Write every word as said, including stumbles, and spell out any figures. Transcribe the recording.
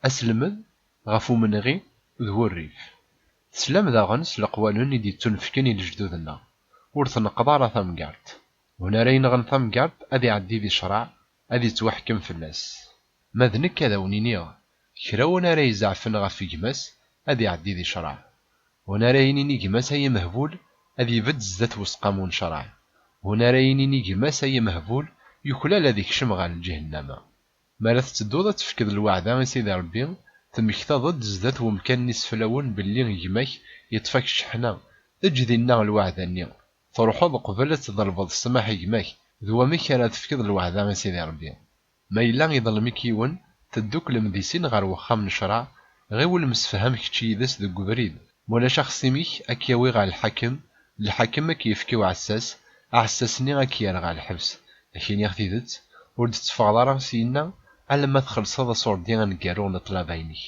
Aselmed ɣef umenɣi d wurrif. Teslam daɣen s leqwanen i d-yettunefken i lejdud-nneɣ. Ur tneqqeḍ ara tamgerḍt. Win ara yenɣen tamgerḍt ad iɛeddi di ccreɛ, ad ittwaḥkem fell-as. Ma d nekk ad awen-iniɣ, kra win ara izeɛfen ɣef gma-s ad iɛeddi di ccreɛ. Win ara yinin i gma-s ay amehbul, ad ibedd zdat useqqamu n ccreɛ. Win ara yinin i gma-s ay amehbul, yuklal ad ikcem ɣer lǧehennama. Mi ara tettedduḍ ad tefkeḍ lweɛda i Sidi Ṛebbi, temmektaḍ-d zdat wemkan n iseflawen belli gma-k yeṭṭef-ak cceḥna, eǧǧ dinna lweɛda-nni. Truḥeḍ qbel ad tḍelbeḍ ssmaḥ i gma-k, d wamek ara tefkeḍ lweɛda i Sidi Ṛebbi. Ma yella iḍlem-ik yiwen, tedduklem di sin ɣer wexxam n ccreɛ, ɣiwel msefham kečč yid-s deg ubrid, ma ulac axṣim-ik ad k-yawi ɣer lḥakem, lḥakem ad k-yefk i uɛessas, aɛessas-nni ad k-yerr ɣer lḥebs. Ad k-iniɣ tidet, ur d-tetteffɣeḍ ara syenna alamma txellṣeḍ aṣurdi aneggaru n ṭṭlaba-inek.